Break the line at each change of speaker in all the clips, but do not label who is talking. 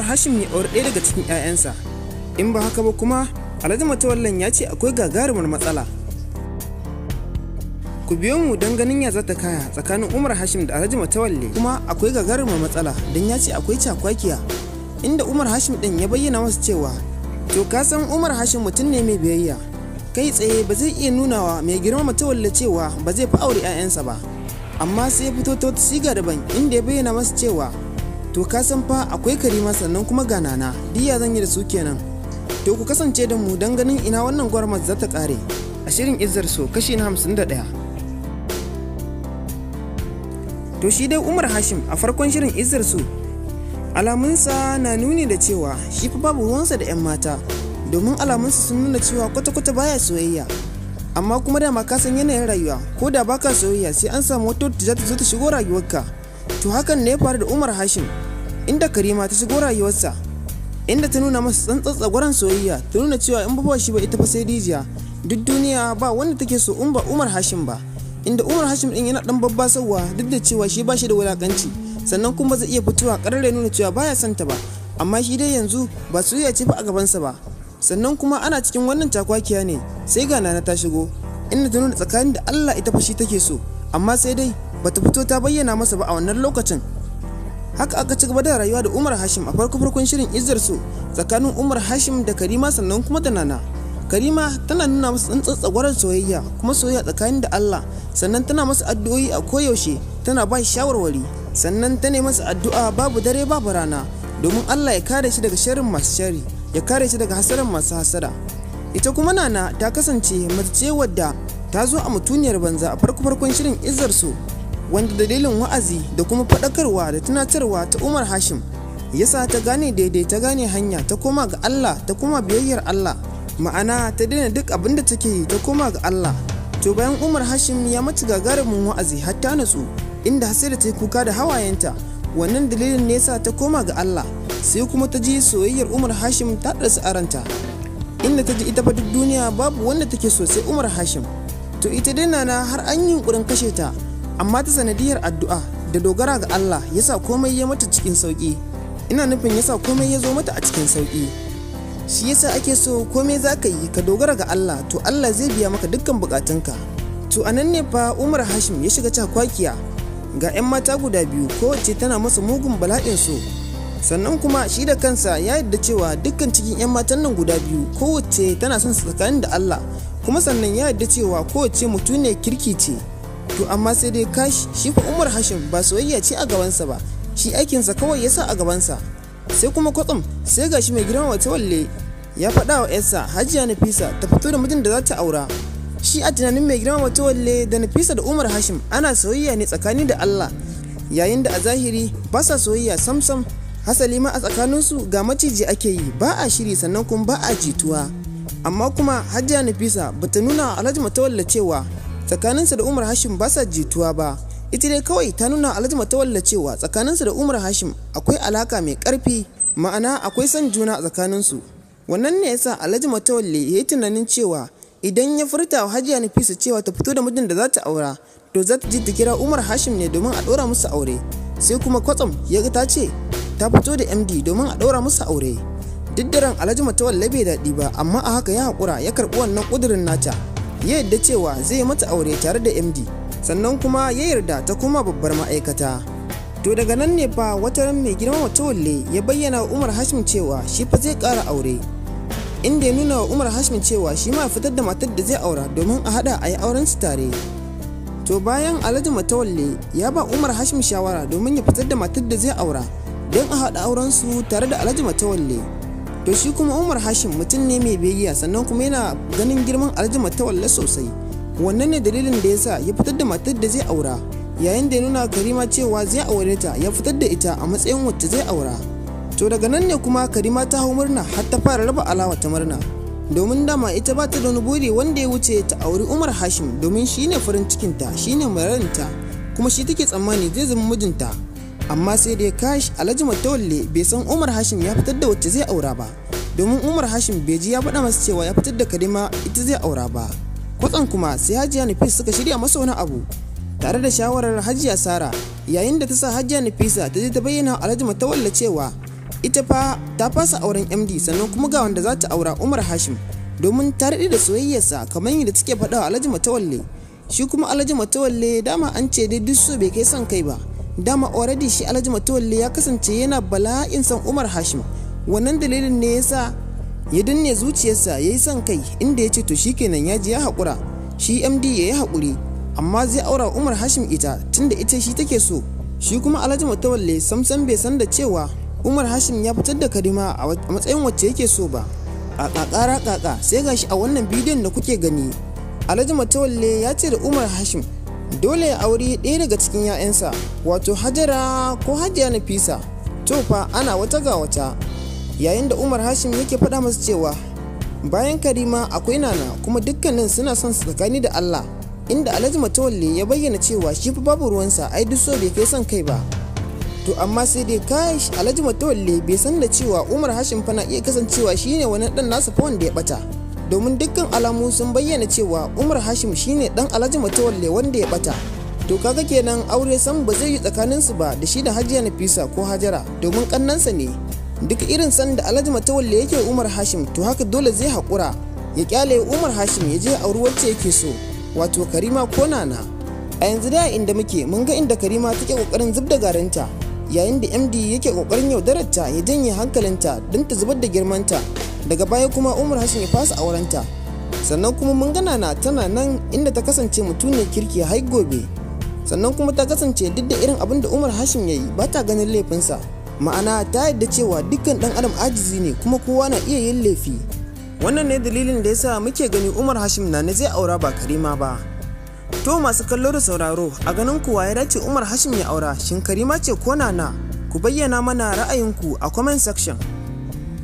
Hashim ya auri ɗaya daga cikin 'ya'yansa. In ba haka ba kuma Alhaji Matawallen ya ce akwai gagarumar matsala. Ku biyo mu don ganin ya zata kaya tsakanin Umar Hashim da Alhaji Matawalle. Kuma akwai gagarumar matsala don ya ce akwai cakwakiya, inda Umar Hashim din ya bayyana masa cewa to ka san Umar Hashim mutum ne mai biyayya, kai tsaye ba zai iya nunawa mai girma Matawalle cewa ba zai fi aure 'ya'yansa ba, amma sai ya fito ta wata siga daban inda ya bayyana masa cewa to ka san fa akwai Karima sannan kuma ga Nana, diya zan yi da su kenan. To ku kasance da mu don ganin ina wannan gwarmar za ta kare a shirin Izzar So kashi na 51. To shi dai Umar Hashim a farkon shirin Izzar So alamunsa na nuni da cewa shi fa babu ruwansa da 'yan mata, domin alamunsa sun nuna cewa kwata-kwata baya soyayya. Amma kuma dama ka san yanayin rayuwa, ko da baka soyayya sai an samu wata za ta zo ta shigo rayuwarka. To hakan ne ya faru da Umar Hashim, inda Karima ta shigo rayuwarsa, inda ta nuna masa tsantsan tsagwaron soyayya, ta nuna cewa in ba shi ba ita fa sai rijiya, duk duniya ba wanda take so in ba Umar Hashim ba. Inda Umar Hashim din yana dan babbasawa duk da cewa shi ba shi da wulakanci, sannan kuma zai iya fitowa karare nuna cewa baya son ta ba, amma shi dai yanzu ba soyayya ce fa a gabansa ba. Sannan kuma ana cikin wannan cakwakiya ne sai ga Nana ta shigo, inda ta nuna tsakanin da Allah ita fa shi take so, amma sai dai bata fito ta bayyana masa ba a wannan lokacin. Haka aka ci gaba da rayuwa da Umar Hashim a farko farkon shirin Izzar So tsakanin Umar Hashim da Karima sannan kuma da Nana. Karima tana nuna masa tsantsan tsagwaron soyayya, kuma soyayya tsakanin da Allah, sannan tana masa addu'o'i a koyaushe, tana ba shi shawarwari, sannan ta nemi masa addu'a babu dare babu rana, domin Allah ya kare shi daga sharrin masu sharri, ya kare shi daga hasaran masu hasara. Ita kuma Nana ta kasance mace ce wadda ta zo a mutuniyar banza a farko farkon shirin Izzar So, wanda dalilin wa'azi da kuma faɗakarwa da tunatarwa ta Umar Hashim yasa ta gane daidai, ta gane hanya, ta koma ga Allah, ta koma biyayyar Allah, ma'ana ta daina duk abin da take yi, ta koma ga Allah. To bayan Umar Hashim ya mata gagarumin wa'azi har ta nutsu, inda sai da ta kuka da hawayenta, wannan dalilin ne yasa ta koma ga Allah. Sai kuma ta ji soyayyar Umar Hashim ta ɗarsu a ranta, inda ta ji ita fa duk duniya babu wanda take so sai Umar Hashim. To ita dai Nana har an yi yunƙurin kashe ta, amma ta sanadiyar addu'a da dogara ga Allah yasa komai ya mata cikin sauki. Ina nufin yasa komai ya zo mata a cikin sauki. Shi yasa ake so komai za ka yi ka dogara ga Allah, to Allah zai biya maka dukkan bukatunka. To a nan ne fa Umar Hashim ya shiga cakwakiya, ga 'yan mata guda biyu kowace tana masa mugun bala'in so. Sannan kuma shi da kansa ya yarda cewa dukkan cikin 'yan matan nan guda biyu kowace tana son sa tsakanin da Allah, kuma sannan ya yarda cewa kowace mutuniyar kirki ce. To amma sai dai kash, shi fa Umar Hashim ba soyayya ce a gabansa ba, shi aikinsa kawai ya sa a gabansa. Sai kuma kwatsam sai gashi mai girma Matawalle ya faɗa wa yarsa Hajiya Nafisa ta fito da mijin da za ta aura. Shi a tunanin mai girma Matawalle da Nafisa da Umar Hashim ana soyayya ne tsakani da Allah, yayin da a zahiri ba sa soyayya samsam. Hasali ma a tsakaninsu ga maciji ake yi, ba a shiri sannan kuma ba a jituwa. Amma kuma Hajiya Nafisa bata nuna Alhaji Matawalle cewa tsakaninsa da Umar Hashim ba sa jituwa ba. Ita dai kawai ta nuna Alhaji Matawalle cewa tsakaninsa da Umar Hashim akwai alaka mai ƙarfi, ma'ana akwai son juna a tsakaninsu. Wannan ne yasa Alhaji Matawalle ya yi tunanin cewa idan ya furta wa Hajiya Nafisa cewa ta fito da mijin da za ta aura, to za ta je ta kira Umar Hashim ne domin a ɗora musu aure. Sai kuma kwatsam ya ga ta ce ta fito da MD domin a ɗora musu aure. Duk da ran Alhaji Matawalle bai daɗi ba, amma a haka ya haƙura ya karɓi wannan ƙudurin nata. Ya yarda cewa zai mata aure tare da MD, sannan kuma ya yarda ta koma babbar ma'aikata. To daga nan ne fa wata ran mai girma Matawalle ya bayyana wa Umar Hashim cewa shi fa zai ƙara aure, inda ya nuna wa Umar Hashim cewa shi ma fitar da matar da zai aura domin a haɗa a yi auren su tare. To bayan Alhaji Matawalle ya ba Umar Hashim shawara domin ya fitar da matar da zai aura don a haɗa auren su tare da Alhaji Matawalle. To shi kuma Umar Hashim mutum ne mai biyayya, sannan kuma yana ganin girman Alhaji Matawalle sosai. Wannan ne dalilin da yasa ya fitar da matar da zai aura, yayin da ya nuna Karima cewa zai aure ta, ya fitar da ita a matsayin wacce zai aura. To daga nan ne kuma Karima ta hau murna har ta fara raba alawa ta murna, domin dama ita ba ta da wani buri wanda ya wuce ta auri Umar Hashim, domin shi ne farin cikinta, shi ne mararinta, kuma shi take tsammani zai zama mijinta. Amma sai dai kash, Alhaji Matawalle bai san Umar Hashim ya fitar da wacce zai aura ba, domin Umar Hashim bai ji ya faɗa masa cewa ya fitar da Karima ita zai aura ba. Kwatsan kuma sai Hajiya Nafisa suka shirya masa wani abu tare da shawarar Hajiya Sara, yayin da ta sa Hajiya Nafisa ta je ta bayyana Alhaji Matawalle cewa Ita fa ta fasa auren MD, sannan kuma ga wanda za ta aura, Umar Hashim, domin ta daɗe da soyayyarsa kamar yadda take faɗa wa Alhaji Matawalle. Shi kuma Alhaji Matawalle dama an ce dai duk so bai kai son kai ba. Dama already shi Alhaji Matawalle ya kasance yana bala'in son Umar Hashim. Wannan dalilin ne yasa ya danne zuciyarsa ya yi son kai, inda ya ce to shikenan ya ji ya haƙura, shi MD ya yi haƙuri, amma zai aura Umar Hashim ita tunda ita shi take so. Shi kuma Alhaji Matawalle samsam bai san da cewa Umar Hashim ya fitar da Karima a matsayin wacce yake so ba. A kakara kaka sai gashi a wannan bidiyon da kuke gani, Alhaji Matawalle ya ce da Umar Hashim dole ya auri ɗaya daga cikin 'ya'yansa, wato Hajara ko Hajiya Nafisa. To fa ana wata ga wata, yayin da Umar Hashim yake faɗa masa cewa bayan Karima akwai Nana, kuma dukkanin suna son su tsakani da Allah. Inda Alhaji Matawalle ya bayyana cewa shi fa babu ruwansa, ai duk so bai kai son kai ba. To amma sai dai kai, Alhaji Matawalle bai san da cewa Umar Hashim fa na iya kasancewa shine wani dan nasa fa wanda ya bata. Domin dukkan alamu sun bayyana cewa Umar Hashim shine dan Alhaji Matawalle wanda ya bata. To kaga kenan aure san ba zai yi tsakanin su ba da shi da Hajiya Nafisa ko Hajara, domin kannansa ne. Duk irin san da Alhaji Matawalle yake Umar Hashim, to haka dole zai haƙura ya kyale Umar Hashim ya je auri wacce yake so, wato Karima ko Nana. A yanzu da inda muke mun ga inda Karima take kokarin zubda garinta, yayin da MD yake kokarin yaudararta ya janye hankalinta don ta zubar da girmanta. Daga baya kuma Umar Hashim ya fasa aurenta. Sannan kuma mun ga Nana tana nan inda ta kasance mutuniyar kirki har gobe. Sannan kuma ta kasance duk da irin abin da Umar Hashim ya yi ba ta ganin laifinsa. Ma'ana ta yadda cewa dukkan dan adam ajizi ne kuma kowa na iya yin laifi. Wannan ne dalilin da yasa muke gani Umar Hashim Nana zai aura ba Karima ba. To masu kallo da sauraro, a ganin kuwa ya dace Umar Hashim ya aura, shin Karima ce ko Nana? Ku bayyana mana ra'ayinku a comment section.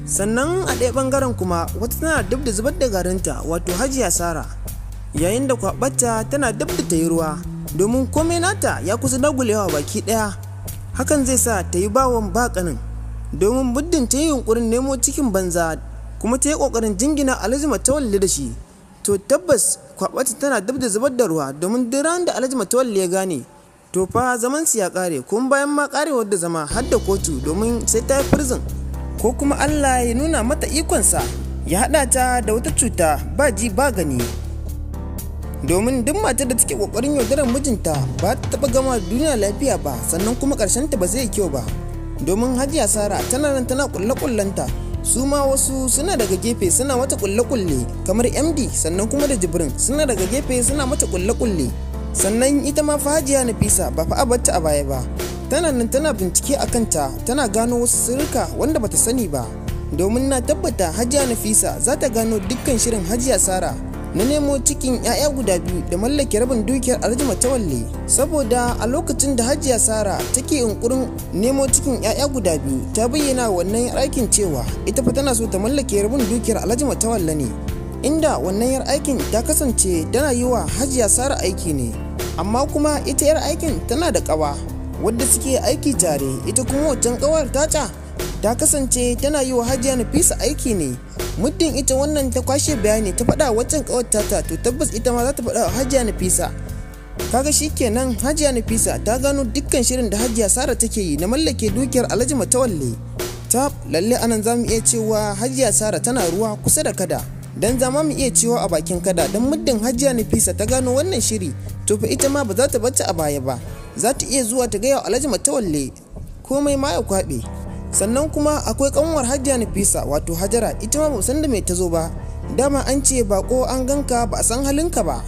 Sannan a ɗaya ɓangaren kuma wata tana dab da zubar da garinta, wato Hajiya Sara, yayin da kwaɓarta tana dab da ta yi ruwa, domin komai nata ya kusa dagulewa baki ɗaya. Hakan zai sa ta yi bawon baƙanin, domin muddin ta yi yunƙurin nemo cikin banza kuma ta yi ƙoƙarin jingina Alhaji Matawalle da shi, to tabbas kwaɓata tana dab da zubar da ruwa, domin duk ran da Alhaji Matawalle ya gane, to fa zaman su ya ƙare, kuma bayan ma ƙarewar da zama har da kotu, domin sai ta yi prison, ko kuma Allah ya nuna mata ikonsa ya haɗa ta da wata cuta ba ji ba gani. Domin duk matar da take ƙoƙarin yaudarar mijinta ba ta taɓa gama duniya lafiya ba, sannan kuma ƙarshenta ba zai kyau ba. Domin Hajiya Sara tana nan tana ƙulle-ƙullenta, su ma wasu suna daga gefe suna mata kulle-kulle kamar MD, sannan kuma da Jibrin suna daga gefe suna mata kulle-kulle. Sannan ita ma fa Hajiya Nafisa ba fa abarta a baya ba, tana nan tana bincike a kanta, tana gano wasu sirrika wanda bata sani ba. Domin na tabbata Hajiya Nafisa za ta gano dukkan shirin Hajiya Sara na nemo cikin 'ya'ya guda biyu da mallake rabin dukiyar Alhaji Matawalle. Saboda a lokacin da Hajiya Sara take yunkurin nemo cikin 'ya'ya guda biyu, ta bayyana wannan yar aikin cewa ita fa tana so ta mallake rabin dukiyar Alhaji Matawalle ne, inda wannan yar aikin ta kasance tana yi wa Hajiya Sara aiki ne. Amma kuma ita yar aikin tana da ƙawa wadda suke aiki tare, ita kuma wancan ƙawar tata ta kasance tana yi wa Hajiya Nafisa aiki ne. Muddin ita wannan ta kwashe bayani ta faɗa waccan ƙawar tata, to tabbas ita ma za ta faɗa wa Hajiya Nafisa. Kaga shikenan Hajiya Nafisa ta gano dukkan shirin da Hajiya Sara take yi na mallake dukiyar Alhaji Matawalle. Tab lalle anan zamu iya cewa Hajiya Sara tana ruwa kusa da kada, dan zama mu iya cewa a bakin kada, dan muddin Hajiya Nafisa ta gano wannan shiri, to fa ita ma ba za ta bacci a baya ba, za ta iya zuwa ta gaya wa Alhaji Matawalle komai ma ya kwaɓe. Sannan kuma akwai kanwar Hajiya Nafisa, wato Hajara, ita ma ba san da mai ta zo ba. Dama an ce bako an ganka ba a san halinka ba,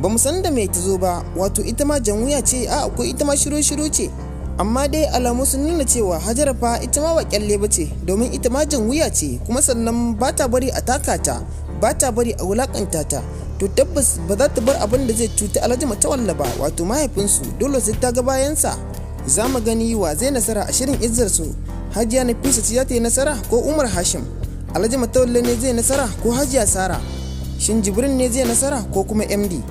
ba mu san da mai ta zo ba, wato ita ma janwuya ce, a akwai ita ma shiru-shiru ce. Amma dai alamu sun nuna cewa Hajara fa ita ma ba kyalle ba ce, domin ita ma janwuya ce, kuma sannan ba ta bari a taka ta, ba ta bari a wulakanta ta. To tabbas ba za ta bar abin da zai cuta Alhaji Matawalle ba, wato mahaifinsu, dole sai ta ga bayansa. Za mu gani wa zai nasara a shirin Izzar So. Hajiya Nafisa ce za ta yi nasara ko Umar Hashim? Alhaji Matawalle ne zai nasara ko Hajiya Sara? Shin Jibrin ne zai nasara ko kuma MD?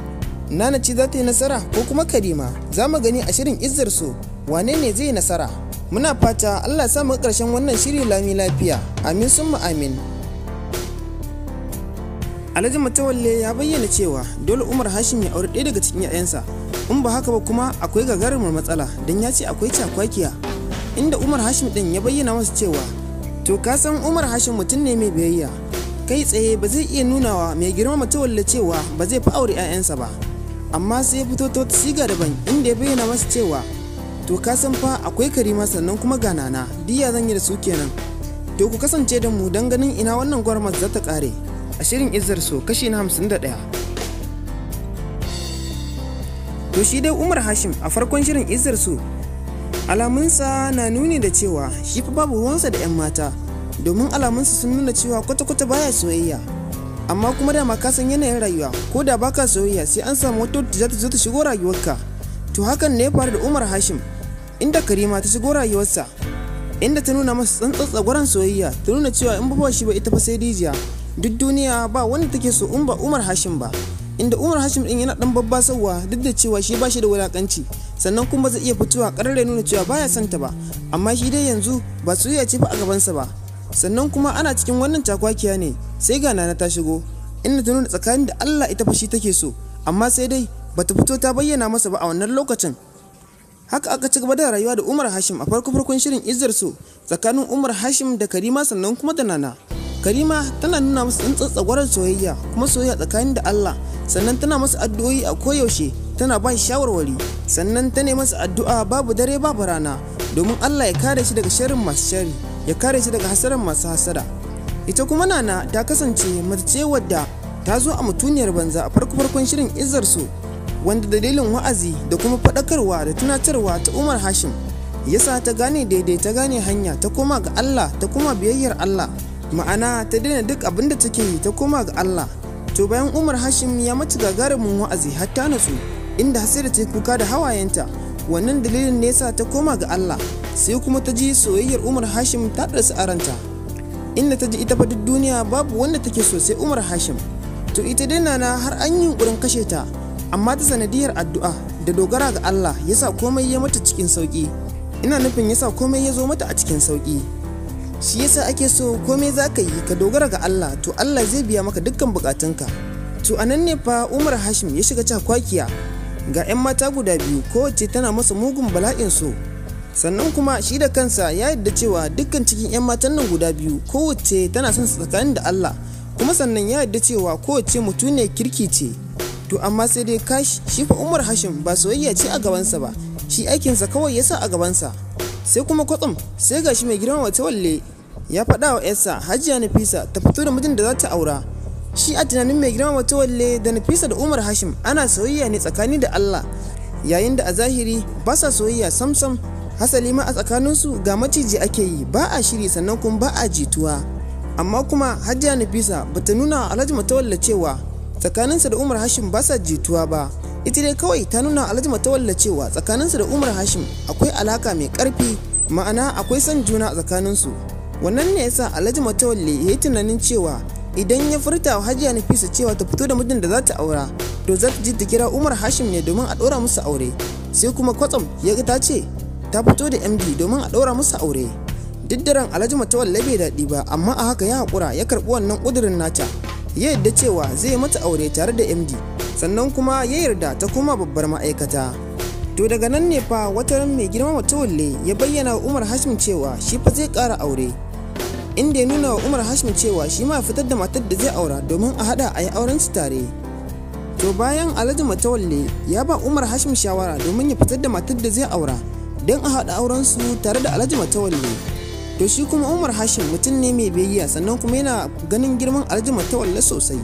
Nana ce za ta yi nasara ko kuma Karima? Za mu gani a shirin Izzar So wane ne zai nasara. Muna fata Allah ya sa mu ƙarshen wannan shiri lami lafiya. Amin summa amin. Alhaji Matawalle ya bayyana cewa dole Umar Hashim ya auri ɗaya daga cikin 'ya'yansa, in ba haka ba kuma akwai gagarumar matsala, don ya ce akwai cakwakiya. Inda Umar Hashim ɗin ya bayyana masa cewa To ka san Umar Hashim mutum ne mai biyayya, kai tsaye ba zai iya nunawa mai girma Matawalle cewa ba zai fi aure 'ya'yansa ba, amma sai ya fito ta wata siga daban inda ya bayyana masa cewa to ka san fa akwai Karima sannan kuma ga Nana, diya zan yi da su kenan. To ku kasance da mu don ganin ina wannan gwarmar za ta kare a shirin Izzar So kashi na 51. To shi dai Umar Hashim a farkon shirin Izzar So alamunsa na nuni da cewa shi fa babu ruwansa da 'yan mata, domin alamunsa sun nuna cewa kwata-kwata baya soyayya. Amma kuma dama ka san yanayin rayuwa, ko da baka soyayya sai an samu wata wadda za ta zo ta shigo rayuwarka. To hakan ne ya faru da Umar Hashim, inda Karima ta shigo rayuwarsa, inda ta nuna masa tsantsar tsagwaron soyayya, ta nuna cewa in ba shi ba ita fa sai rijiya, duk duniya ba wanda take so in ba Umar Hashim ba. Inda Umar Hashim din yana dan babbasawa duk da cewa shi ba shi da wulakanci, sannan kuma zai iya fitowa ƙarare nuna cewa baya son ta ba, amma shi dai yanzu ba soyayya ce fa a gabansa ba. Sannan kuma ana cikin wannan cakwakiya ne sai ga Nana ta shigo, inda ta nuna tsakanin da Allah ita fa shi take so, amma sai dai bata fito ta bayyana masa ba a wannan lokacin. Haka aka ci gaba da rayuwa da Umar Hashim a farko farkon shirin Izzar So tsakanin Umar Hashim da Karima sannan kuma da Nana. Karima tana nuna masa tsantsar tsagwaron soyayya kuma soyayya tsakanin da Allah, sannan tana masa addu'o'i a koyaushe, tana ba shi shawarwari, sannan ta nemi masa addu'a babu dare babu rana domin Allah ya kare shi daga sharrin masu sharri, ya kare shi daga hasaran masu hasada. Ita kuma Nana ta kasance mace ce wadda ta zo a mutuniyar banza a farko farkon shirin Izzar So, wanda dalilin wa'azi da kuma faɗakarwa da tunatarwa ta Umar Hashim yasa ta gane daidai, ta gane hanya, ta koma ga Allah, ta koma biyayyar Allah, ma'ana ta daina duk abin da take yi ta koma ga Allah. To bayan Umar Hashim ya mata gagarumin wa'azi har ta natsu, inda har sai da ta yi kuka da hawayenta, wannan dalilin ne yasa ta koma ga Allah. Sai kuma ta ji soyayyar Umar Hashim ta ɗarsu a ranta, inda ta ji ita fa duk duniya babu wanda take so sai Umar Hashim. To ita dai Nana har an yi yunƙurin kashe ta, amma ta sanadiyar addu'a da dogara ga Allah yasa komai ya mata cikin sauki. Ina nufin yasa komai ya zo mata a cikin sauki. Shi yasa ake so komai za ka yi ka dogara ga Allah, to Allah zai biya maka dukkan bukatunka. To a nan ne fa Umar Hashim ya shiga cakwakiya, ga 'yan mata guda biyu kowace tana masa mugun bala'in so. Sannan kuma shi da kansa ya yarda cewa dukkan cikin 'yan matan nan guda biyu kowace tana son sa tsakanin da Allah, kuma sannan ya yarda cewa kowace mutuniyar kirki ce. To amma sai dai kash, shi fa Umar Hashim ba soyayya ce a gabansa ba, shi aikinsa kawai ya sa a gabansa. Sai kuma kwatsam sai gashi mai girma Matawalle ya faɗa wa 'yarsa Hajiya Nafisa ta fito da mijin da za ta aura. Shi a tunanin mai girma Matawalle da Nafisa da Umar Hashim ana soyayya ne tsakani da Allah, yayin da a zahiri ba sa soyayya samsam. Hasali ma a tsakaninsu ga maciji ake yi, ba a shiri sannan kuma ba a jituwa. Amma kuma Hajiya Nafisa bata nuna wa Alhaji Matawalle cewa tsakaninsa da Umar Hashim ba sa jituwa ba. Ita dai kawai ta nuna Alhaji Matawalle cewa tsakaninsa da Umar Hashim akwai alaka mai ƙarfi, ma'ana akwai son juna a tsakaninsu. Wannan ne yasa Alhaji Matawalle ya yi tunanin cewa idan ya furta wa Hajiya Nafisa cewa ta fito da mijin da za ta aura, to za ta je ta kira Umar Hashim ne domin a ɗora musu aure. Sai kuma kwatsam ya ga ta ce ta fito da MD domin a ɗora musu aure. Duk da ran Alhaji Matawalle bai daɗi ba, amma a haka ya haƙura ya karɓi wannan ƙudurin nata. Ya yarda cewa zai yi mata aure tare da MD, sannan kuma ya yarda ta koma babbar ma'aikata. To daga nan ne fa wata ran mai girma Matawalle ya bayyana wa Umar Hashim cewa shi fa zai ƙara aure, inda ya nuna wa Umar Hashim cewa shi ma fitar da matar da zai aura domin a haɗa a yi auren su tare. To bayan Alhaji Matawalle ya ba Umar Hashim shawara domin ya fitar da matar da zai aura don a haɗa auren su tare da Alhaji Matawalle. To shi kuma Umar Hashim mutum ne mai biyayya, sannan kuma yana ganin girman Alhaji Matawalle sosai.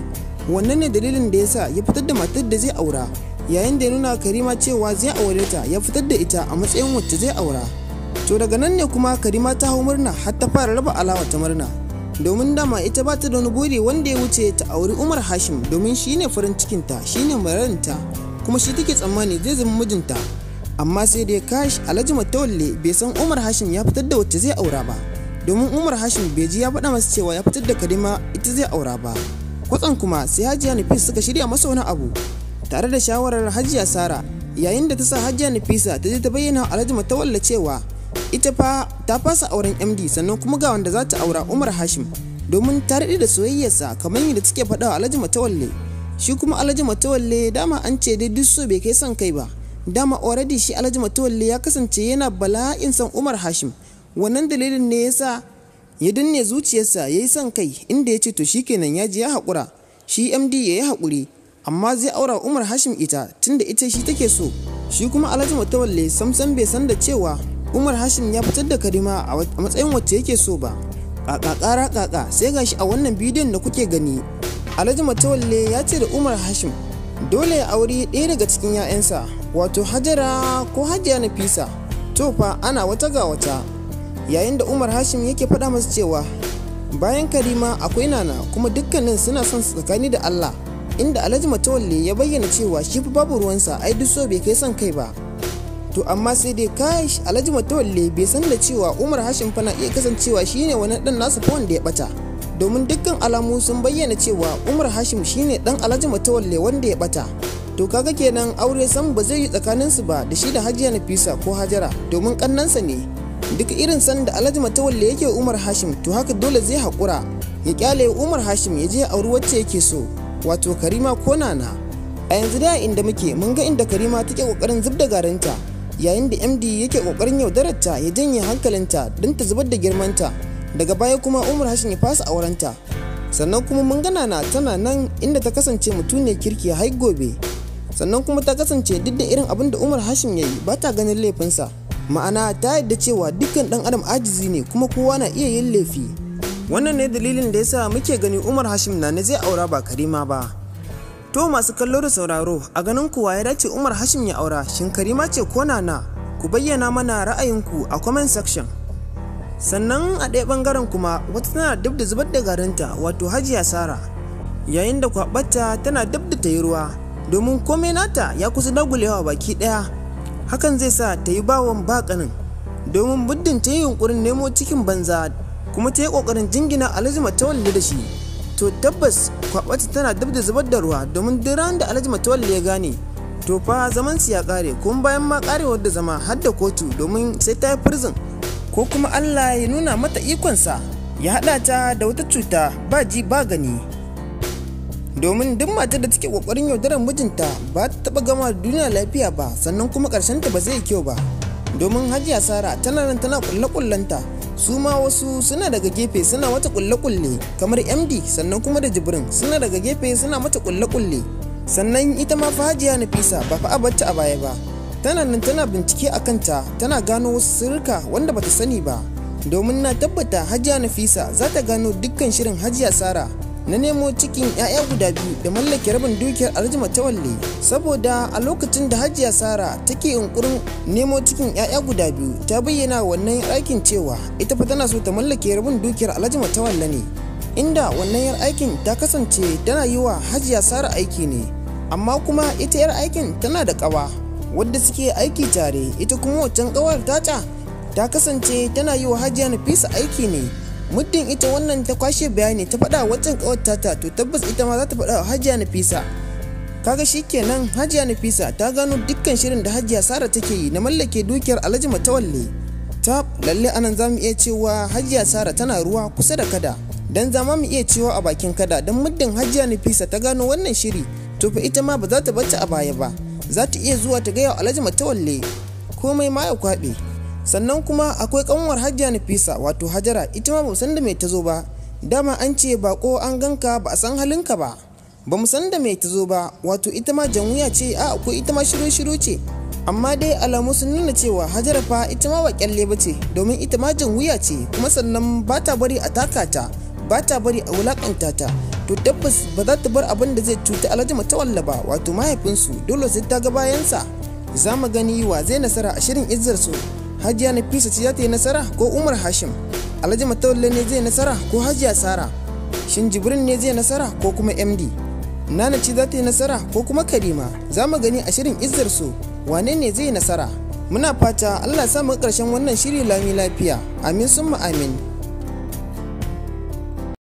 Wannan ne dalilin da yasa ya fitar da matar da zai aura, yayin da ya nuna Karima cewa zai aure ta, ya fitar da ita a matsayin wacce zai aura. To daga nan ne kuma Karima ta hau murna har ta fara raba alawa ta murna, domin dama ita ba ta da wani buri wanda ya wuce ta auri Umar Hashim, domin shi ne farin cikinta, shi ne maranta, kuma shi take tsammani zai zama mijinta. Amma sai dai kash, Alhaji Matawalle bai san Umar Hashim ya fitar da wacce zai aura ba, domin Umar Hashim bai ji ya faɗa masa cewa ya fitar da Karima ita zai aura ba. Kwatsan kuma sai Hajiya Nafisa suka shirya masa wani abu tare da shawarar Hajiya Sara, yayin da ta sa Hajiya Nafisa ta je ta bayyana Alhaji Matawalle cewa ita fa ta fasa auren MD, sannan kuma ga wanda za ta aura Umar Hashim, domin ta daɗe da soyayyarsa kamar yadda take faɗa wa Alhaji Matawalle. Shi kuma Alhaji Matawalle dama an ce dai duk so bai kai son kai ba, dama already shi Alhaji Matawalle ya kasance yana bala'in son Umar Hashim. Wannan dalilin ne yasa Ya danne zuciyarsa ya yi son kai, inda ya ce to shikenan ya ji ya haƙura, shi MD ya yi haƙuri, amma zai aura Umar Hashim ita tunda ita shi take so. Shi kuma Alhaji Matawalle samsam bai san da cewa Umar Hashim ya fitar da Karima a matsayin wacce yake so ba. Kaka kara kaka, sai gashi a wannan bidiyon da kuke gani, Alhaji Matawalle ya ce da Umar Hashim dole ya auri ɗaya daga cikin 'ya'yansa, wato Hajara ko Hajiya Nafisa. To fa ana wata ga wata, yayin da Umar Hashim yake faɗa masa cewa bayan Karima akwai Nana, kuma dukkanin suna son su tsakani da Allah, inda Alhaji Matawalle ya bayyana cewa shi fa babu ruwansa, ai duk so bai kai son kai ba. To amma sai dai kash, Alhaji Matawalle bai san da cewa Umar Hashim fa na iya kasancewa shine wani dan nasa fa wanda ya bata, domin dukkan alamu sun bayyana cewa Umar Hashim shine dan Alhaji Matawalle wanda ya bata. To kaga kenan aure sam ba zai yi tsakaninsu ba da shi da Hajiya Nafisa ko Hajara, domin kannansa ne. Duk irin san da Alhaji Matawalle yake Umar Hashim, to haka dole zai haƙura ya kyale Umar Hashim ya je ya auri wacce yake so, wato Karima ko Nana. A yanzu da inda muke, mun ga inda Karima take kokarin zub da garinta, yayin da MD yake kokarin yaudararta ya janye hankalinta don ta zubar da girmanta, daga baya kuma Umar Hashim ya fasa aurenta. Sannan kuma mun ga Nana tana nan inda ta kasance mutuniyar kirki har gobe. Sannan kuma ta kasance duk da irin abin da Umar Hashim ya yi ba ta ganin laifinsa, ma'ana ta yadda cewa dukkan dan adam ajizi ne kuma kowa na iya yin laifi. Wannan ne dalilin da yasa muke gani Umar Hashim Nana zai aura ba Karima ba. To masu kallo da sauraro, a ganin kuwa ya dace Umar Hashim ya aura, shin Karima ce ko Nana? Ku bayyana mana ra'ayinku a comment section. Sannan a ɗaya ɓangaren kuma wata tana dab da zubar da garinta, wato Hajiya Sara, yayin da kwaɓarta tana dab da ta yi ruwa, domin komai nata ya kusa dagulewa baki ɗaya. Hakan zai sa ta yi bawon baƙanin, domin muddin ta yi yunƙurin nemo cikin banza kuma ta yi ƙoƙarin jingina Alhaji Matawalle da shi, to tabbas kwaɓarta tana dab da zubar da ruwa, domin duk ran da Alhaji Matawalle ya gane, to fa zaman su ya ƙare, kuma bayan ma ƙarewar da zama har da kotu, domin sai ta yi prison, ko kuma Allah ya nuna mata ikonsa ya haɗa ta da wata cuta ba ji ba gani. Domin duk matar da take kokarin yaudarar mijinta ba ta taɓa gama da duniya lafiya ba, sannan kuma ta ba zai kyau ba. Domin Hajiya Sara tana nan tana kulle-kullenta, su ma wasu suna daga gefe suna mata kulle-kulle kamar MD, sannan kuma da Jibrin suna daga gefe suna mata kulle-kulle. Sannan ita ma fa Hajiya Nafisa ba fa a barta a baya ba, tana nan tana bincike a kanta, tana gano wasu sirrika wanda bata sani ba. Domin na tabbata Hajiya Nafisa za ta gano dukkan shirin Hajiya Sara na nemo cikin 'ya'ya guda biyu da mallake rabin dukiyar Alhaji Matawalle, saboda a lokacin da Hajiya Sara take yunkurin nemo cikin 'ya'ya guda biyu, ta bayyana wannan aikin cewa ita fa tana so ta mallake rabin dukiyar Alhaji Matawalle ne, inda wannan yar aikin ta kasance tana yi wa Hajiya Sara aiki ne, amma kuma ita yar aikin tana da ƙawa wadda suke aiki tare, ita kuma wancan ƙawar tata ta kasance tana yi wa Hajiya Nafisa aiki ne. Muddin ita wannan ta kwashe bayani ta faɗa waccan ƙawar tata, to tabbas ita ma za ta faɗa wa Hajiya Nafisa. Kaga shikenan Hajiya Nafisa ta gano dukkan shirin da Hajiya Sara take yi na mallake dukiyar Alhaji Matawalle. Ta lalle anan zamu iya cewa Hajiya Sara tana ruwa kusa da kada, dan zama mu iya cewa a bakin kada, dan muddin Hajiya Nafisa ta gano wannan shiri, to fa ita ma ba za ta bata a baya ba, za ta iya zuwa ta gaya wa Alhaji Matawalle komai ma ya kwaɓe. Sannan kuma akwai kanwar Hajiya Nafisa, wato Hajara, ita ma ba san da mai tazo ba. Dama an ce bako an ganka ba a san halinka ba, ba mu san da mai tazo ba, wato ita ma janwuya ce, a ko ita ma shiru shiru ce. Amma dai alamu sun nuna cewa Hajara fa ita ma ba kyalle ba ce, domin ita ma janwuya ce, kuma sannan ba ta bari a taka ta, ba ta bari a wulakanta ta. To tabbas ba za ta bar abin da zai cuta Alhaji Matawalle ba, wato mahaifinsu, dole sai ta ga bayansa. Za mu gani wa zai nasara a shirin Izzar So. Hajiya Nafisa ce za ta yi nasara ko Umar Hashim? Alhaji Matawalle ne zai nasara ko Hajiya Sara? Shin Jibrin ne zai nasara ko kuma MD? Nana ce za ta yi nasara ko kuma Karima? Za mu gani a shirin Izzar So wane ne zai nasara. Muna fata Allah sa mu ƙarshen wannan shiri lami lafiya. Amin summa amin.